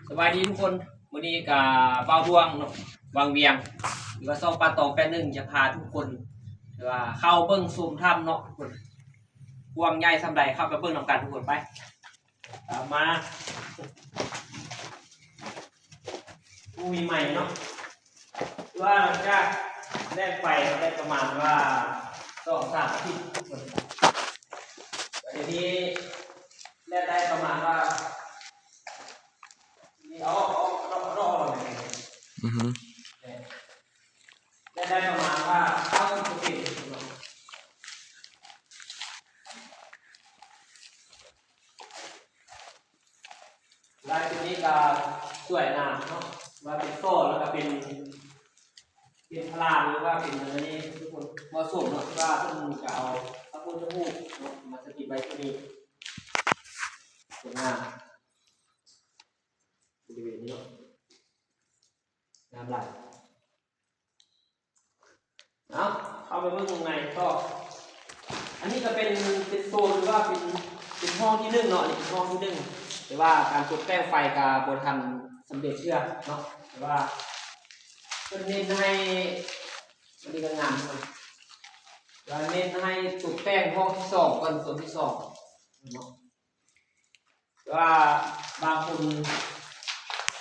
ສະບາຍດີທຸກຄົນ, ມື້ນີ້ກະບ່າວດວງເນາະ ວັງວຽງ ຫຼືວ່າຊ່ອງປ່າຕອງແປດໜຶ່ງ ຈະພາທຸກຄົນ ຫຼືວ່າເຂົ້າເບິ່ງຊົມຖ້ຳເນາະທຸກຄົນ, ກວ້າງໃຫຍ່ສ່ຳໃດ ເຂົ້າໄປເບິ່ງນຳກັນທຸກຄົນ ໄປ ຕາມມາ. ໂອ້ ມີໃໝ່ເນາະ ຄືວ່າຫຼັງຈາກແລ່ນໄປມາໄດ້ປະມານວ່າສອງສາມອາທິດ ດຽວນີ້ແລ່ນໄດ້ປະມານວ່າ ນີ້ເອົາ ເອົາ ເອົາ ເອົາ ເອົາ ອືຮຶ ແມ່ນ ແມ່ນ ໄດ້ປະມານວ່າເກົ້າສິບເປີເຊັນເນາະ. ລາຍຈຸດນີ້ກໍສວຍງາມເນາະ ວ່າເປັນສໍ້ ແລ້ວກໍເປັນ ເປັນພະລານ ຫຼືວ່າເປັນອັນນີ້ ທຸກຄົນ ເໝາະສົມເນາະ ທີ່ວ່າເພິ່ນກໍເອົາພະພຸດທະຮູບເນາະ ມາສະຖິດໄວ້ທີ່ນີ້ ສວຍງາມ ບໍລິເວນນີ້ເນາະ ງາມຫຼາຍ. ເອົາ ເຂົ້າໄປເບິ່ງຂ້າງໃນຕໍ່. ອັນນີ້ກໍເປັນ ເປັນໂຊນ ຫຼືວ່າເປັນ ເປັນຫ້ອງທີໜຶ່ງເນາະ, ອັນນີ້ເປັນຫ້ອງທີໜຶ່ງ ແຕ່ວ່າການຕົກແຕ່ງໄຟກໍບໍ່ທັນສຳເລັດເທື່ອເນາະ, ແຕ່ວ່າເພິ່ນເນັ້ນໃຫ້ ອັນນີ້ກໍງາມເນາະ, ແຕ່ວ່າເນັ້ນໃຫ້ຕົກແຕ່ງຫ້ອງທີສອງກ່ອນ ໂຊນທີສອງເນາະ. ແຕ່ວ່າບາງຄົນ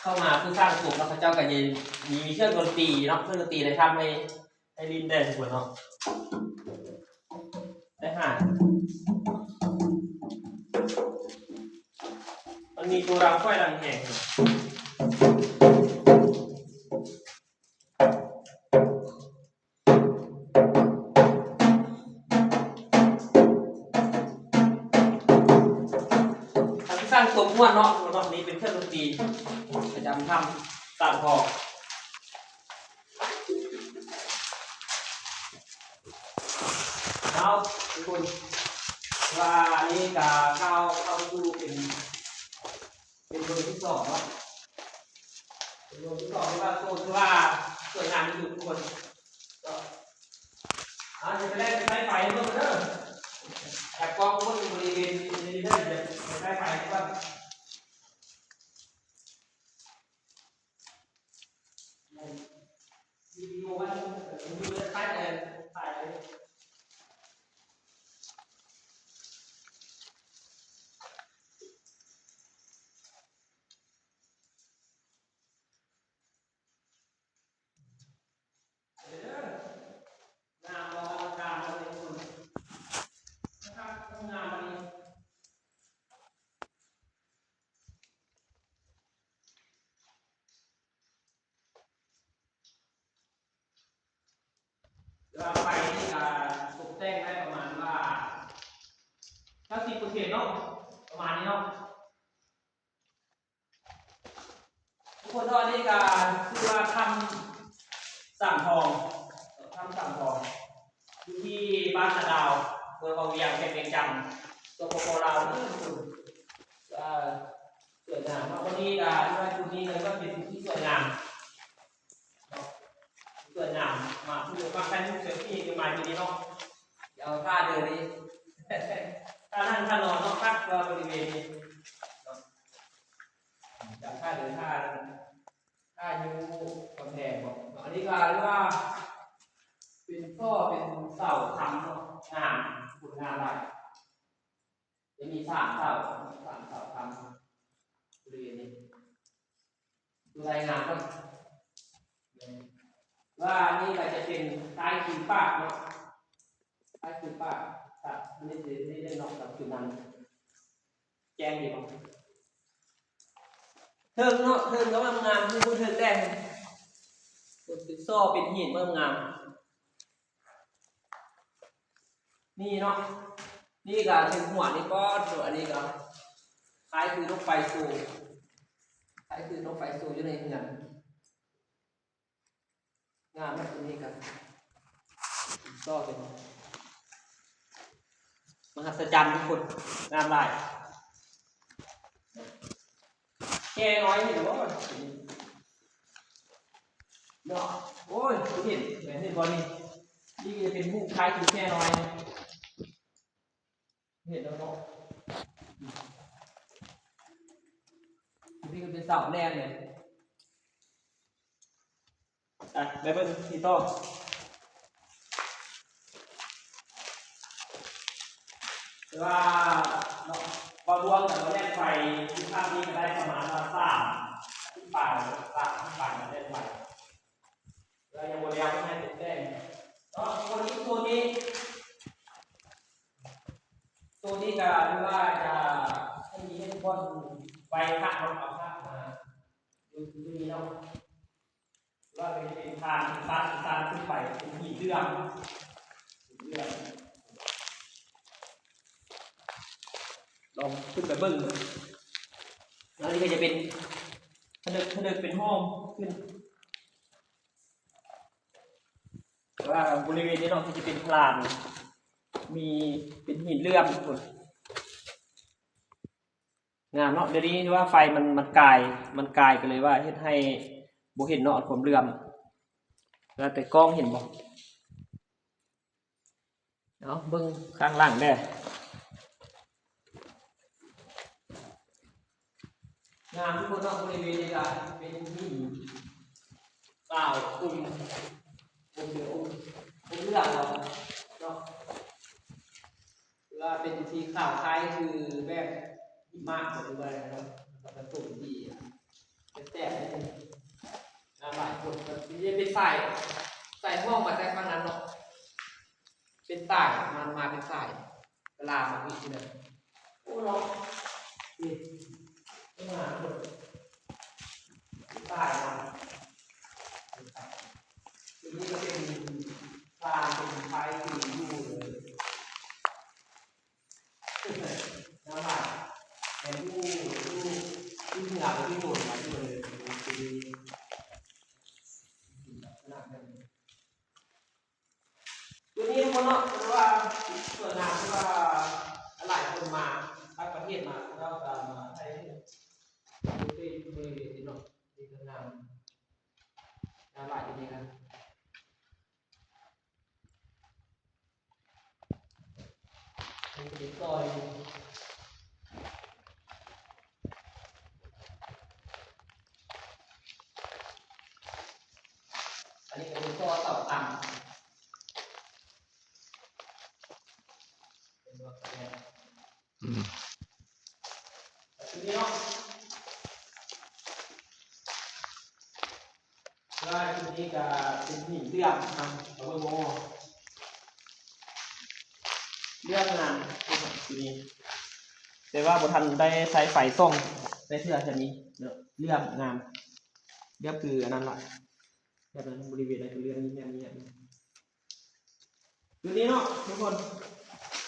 ເຂົ້າມາຄືສ້າງໂສມແລ້ວ ເຂົາເຈົ້າກໍຍັງມີເຄື່ອງດົນຕີເນາະ, ເຄື່ອງດົນຕີໄດ້ທຳໃຫ້ ໃຫ້ຫຼິ້ນໄດ້ທຸກຄົນເນາະ ໄດ້ຫາ. ມັນມີໂຕດັງໄຟດັງແຮງ. ທາງສ້າງຕົວມ່ວນເນາະ ເນາະ ນີ້ເປັນເຄື່ອງດົນຕີປະຈຳຖ້ຳຕາດທອງ. ເອົາ ທຸກຄົນ ວ່າອັນນີ້ກະເຂົ້າ ເຂົ້າສູ່ເປັນ ເປັນເບີທີສອງເນາະ ເປັນເບີທີສອງ ທີ່ວ່າໂຊນທີ່ວ່າສວຍງາມທີ່ສຸດທຸກຄົນ. ເອົາ ດຽວໄປໄລ່ໄຟເບິ່ງເດີ ຈັບກ້ອງເບິ່ງບໍລິເວນນີ້ເດີ ດຽວໄປໄລ່ໄຟກ່ອນ. ແຕ່ວ່າໄຟນີ້ກະຕົກແຕ່ງໄດ້ປະມານວ່າເກົ້າສິບເປີເຊັນເນາະ ປະມານນີ້ເນາະ. ທຸກຄົນເນາະ ອັນນີ້ກະຊື່ວ່າຖ້ຳສາມທອງ ຖ້ຳສາມທອງ ຢູ່ທີ່ບ້ານນາດາວ ເມືອງວັງວຽງ ແຂວງວຽງຈັນ ສປປ ລາວເດີທຸກຄົນ. ເອີ ສວຍງາມເນາະ ວັນນີ້ກະເລື່ອງຈຸດນີ້ກະເປັນຈຸດທີ່ສວຍງາມເນາະ ສວຍງາມ ມາຜູ້ມັກຖ່າຍຮູບເຊລຟີ້ກໍມາຢູ່ນີ້ເນາະ. ເອົາ ທ່າເດີນນີ້ ທ່ານັ່ງທ່ານອນເນາະ ພັກຕົວບໍລິເວນນີ້ເນາະ. ຈາກທ່າເດີນ ທ່າ ທ່າຢູ່ກຳແພງເນາະ ອັນນີ້ກໍເອີ້ນວ່າເປັນ ກໍເປັນເສົາຄຳເນາະ ງາມ ຜົນງາມຫຼາຍ. ຈະມີສາມເສົາ ສາມເສົາຄຳບໍລິເວນນີ້ ຕົວລາຍງານກ່ອນ ວ່າອັນນີ້ກໍຈະເປັນຄ້າຍຄືປາກເນາະ ຄ້າຍຄືປາກ ອັນນີ້ຊິໄດ້ເນາະ ກັບຄືນັ້ນ ແຈ້ງດີບໍ່? ເທິງເນາະ ເທິງກໍງາມ ເທິງແດງ ເປັນຊໍເປັນຫີນງາມ. ນີ້ເນາະ ນີ້ກະເທິງຫົວນີ້ກໍ ອັນນີ້ກໍຄ້າຍຄືລົດໄຟໂຊ ຄ້າຍຄືລົດໄຟໂຊຢູ່ໃນເຮືອນ ງາມເນາະ ຕົວນີ້ກໍຊໍເປັນມະຫັດສະຈັນທຸກຄົນ ງາມຫຼາຍ. ແກນ້ອຍເຫັນບໍ່ເນາະ? ໂອ້ຍ ເຫັນ ເຫັນບໍ່ນີ້? ນີ້ຈະເປັນຮູບຄ້າຍຄືແກນ້ອຍ ເຫັນແລ້ວເນາະ? ນີ້ ເປັນເສົາແນມເລີຍ. ອ່ະ ໄປເບິ່ງທີ່ຕໍ່. ແຕ່ວ່າເນາະ ເວົ້າລວມກັນວ່າແລ່ນໄຟທີ່ພາກນີ້ກໍໄດ້ປະມານວ່າສາມອາທິດປາຍ ສາມອາທິດປາຍແລ່ນໄຟ ແລ້ວຍັງບໍ່ໄດ້ເອົາໄປໃຫ້ຕົກແຕ່ງເນາະ. ສ່ວນອີກໂຊນນີ້ ໂຊນນີ້ກໍຄືວ່າຈະໃຫ້ມີເຮັດບ່ອນໄວ້ພະເນາະ ເອົາພະມາຢູ່ ຢູ່ນີ້ເນາະ. ວ່າເປັນ ເປັນທາງ ທາງ ທາງຂຶ້ນໄປເປັນຫີນເຫຼືອງ ຫີນເຫຼືອງ ລອງຂຶ້ນໄປເບິ່ງ. ແລ້ວນີ້ກໍຈະເປັນ ທະເລິກ ທະເລິກເປັນຫ້ອງຂຶ້ນ ແຕ່ວ່າບໍລິເວນນີ້ເນາະ ທີ່ຈະເປັນພະລານ ມີເປັນຫີນເຫຼືອງພຸ້ນ. ງາມເນາະ. ດຽວນີ້ວ່າໄຟມັນ ມັນກາຍ ມັນກາຍ ກໍເລີຍວ່າເຮັດໃຫ້ບໍ່ເຫັນເນາະ ຄວາມເຫຼືອມ. ແລ້ວແຕ່ກ້ອງເຫັນບໍ່? ເອົາເບິ່ງຂ້າງຫຼັງແດ່. ງາມທຸກຄົນເນາະ. ບໍລິເວນນີ້ກໍເປັນຫີນຂາວຂຸ່ມ ອົມເຫຼືອງ ອົມເຫຼືອງເນາະ. ຄືວ່າເປັນສີຂາວຄ້າຍຄືແບບຫິມະ ຫຼືວ່າແນວນັ້ນເນາະ ແລ້ວກໍຜົນທີ່ແຕກໆ ໜ້າຫຼາຍຄົນກໍຊິເປັນສາຍ ສາຍຫ້ອງມາແຕ່ຝັ່ງນັ້ນເນາະ ເປັນສາຍ ມາ ມາເປັນສາຍ ກະລາມາອີກເທື່ອ. ໂອ້ເນາະ ນີ້ ເປັນຫາຄົນ ຕົວນີ້ທຸກຄົນເນາະ ເພາະວ່າສ່ວນງານທີ່ວ່າຫຼາຍຄົນມາຕ່າງປະເທດມາ ເຂົາເຈົ້າກໍມາຖ່າຍຮູບຢູ່ທີ່ ຢູ່ທີ່ເນາະ ທີ່ງາມ ງາມຫຼາຍທີ່ນີ້ນະ. ອັນນີ້ເປັນຕໍ່ຢູ່ ອັນນີ້ກໍເປັນຕໍ່ເສົາຄ້ຳ ເປັນບໍ່? ອືມ ຈຸດນີ້ເນາະ ແລ້ວຈຸດນີ້ກໍເປັນຫີນເຫຼືອງນຳ ເບິ່ງບໍ່ ເຫຼືອງງາມຈຸດນີ້ ແຕ່ວ່າບໍ່ທັນໄດ້ໃຊ້ໄຟສ່ອງໄດ້ເທື່ອ ຈະມີເນາະ ເຫຼືອງງາມ ເຫຼືອງຄືອັນນັ້ນລະ ແບບນັ້ນ ບໍລິເວນນັ້ນຄືເລື່ອງນີ້ ແນວນີ້ ແບບນີ້ ຢູ່ນີ້ເນາະທຸກຄົນ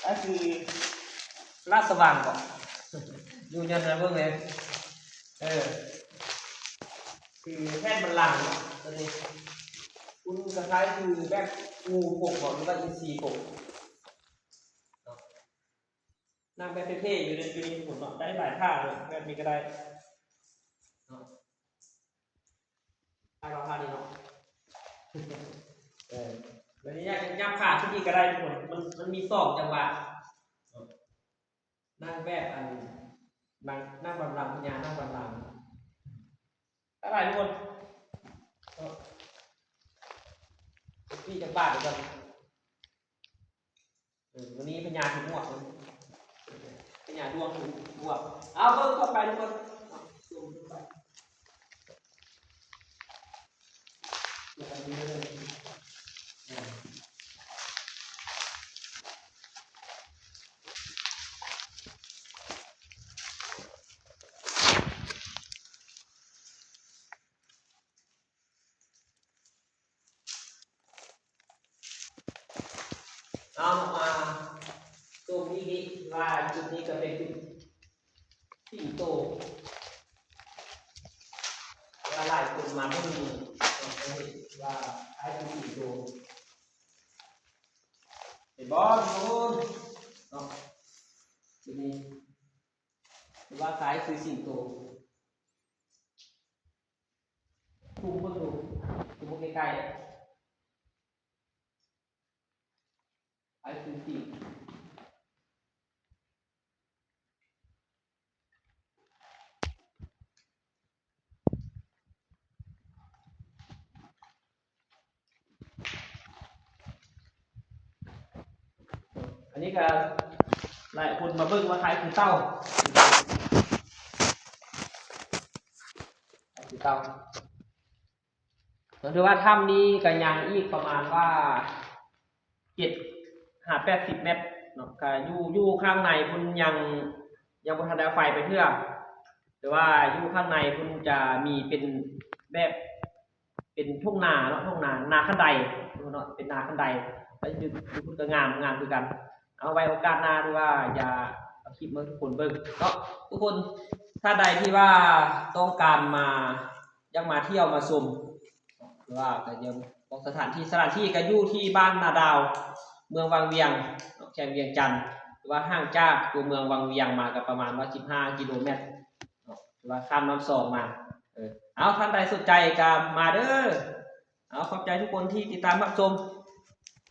ກໍຄືລາດສະຫວ່າງເບາະ ຢູ່ຍາມນັ້ນເບິ່ງແດ່ ເອີ ຄືແທ່ນບັນລັງເນາະ ຕົວນີ້ ຄຸນຄ້າຍໆຄືແບບງູພົງເບາະ ຫຼືວ່າອິນຊີພົງເນາະ. ນັ່ງແບບເທ່ໆ ຢູ່ໃນ ຢູ່ໃນພຸ້ນເນາະ ໄດ້ຫຼາຍທ່າເລີຍ ແບບນີ້ກໍໄດ້ເນາະ ທ່າເຮົາທ່ານີ້ເນາະ ເອີ ແບບນີ້ຍັບ ຍັບຂາຂຶ້ນອີກກໍໄດ້ທຸກຄົນ ມັນ ມັນມີສອງຈັງຫວະເນາະ ນັ່ງແບບອັນ ນັ່ງ ນັ່ງບັນລັງ ພະຍານັ່ງບັນລັງ ຫຼາຍໆ ທຸກຄົນເນາະ ເຊັກຊີຈັກບາດເດີ. ເອີ ມື້ນີ້ພະຍາຖືໝວກ ພະຍາດວງຖືໝວກ ເອົາເບິ່ງຕໍ່ໄປທຸກຄົນ ເອົາ ຊູມຂຶ້ນໄປ ແບບນີ້ເລີຍ ເອີ. ເອົາມາຊົມອີກນີ້ວ່າຈຸດນີ້ກໍເປັນຈຸດສິງໂຕ ວ່າຫຼາຍຄົນມາເບິ່ງເນາະ ກໍເຫັນວ່າຄ້າຍຄືສິງໂຕ ເຫັນບໍ່ທຸກຄົນເນາະ ຈຸດນີ້ ຫຼືວ່າຄ້າຍຄືສິງໂຕ ຊູມເບິ່ງດູ ຊູມເບິ່ງໃກ້ໆ ຄ້າຍຄືສິງ ນີ້ກໍຫຼາຍຄົນມາເບິ່ງວ່າຄ້າຍຄືເຕົ່າ ຄືເຕົ່າ ກໍຖືວ່າຖ້ຳນີ້ກໍຍັງອີກປະມານວ່າ ເຈັດຫາແປດສິບແມັດເນາະ ກໍຢູ່ ຢູ່ຂ້າງໃນພຸ້ນຍັງ ຍັງບໍ່ທັນໄດ້ເອົາໄຟໄປເທື່ອ ແຕ່ວ່າຢູ່ຂ້າງໃນພຸ້ນຈະມີເປັນແບບ ເປັນທົ່ງນາເນາະ ທົ່ງນາ ນາຄັນໄດເນາະ ເປັນນາຄັນໄດ ແລ້ວຢູ່ ຢູ່ພຸ້ນກໍງາມ ງາມຄືກັນ. ເອົາໄວ້ໂອກາດໜ້າ ຖືວ່າຈະເອົາຄລິບມາໃຫ້ທຸກຄົນເບິ່ງເນາະ ທຸກຄົນ. ທ່ານໃດທີ່ວ່າຕ້ອງການມາ ຢາກມາທ່ຽວມາຊົມ ຫຼືວ່າກໍຍັງບອກສະຖານທີ່ ສະຖານທີ່ກໍຢູ່ທີ່ບ້ານນາດາວ ເມືອງວັງວຽງເນາະ ແຂວງວຽງຈັນ ຫຼືວ່າຫ່າງຈາກຕົວເມືອງວັງວຽງມາກໍປະມານວ່າສິບຫ້າກິໂລແມັດເນາະ ຫຼືວ່າຂ້າມນ້ຳຊອງມາ. ເອີ ເອົາ ທ່ານໃດສົນໃຈກໍມາເດີ. ເອົາ ຂອບໃຈທຸກຄົນທີ່ຕິດຕາມຮັບຊົມ.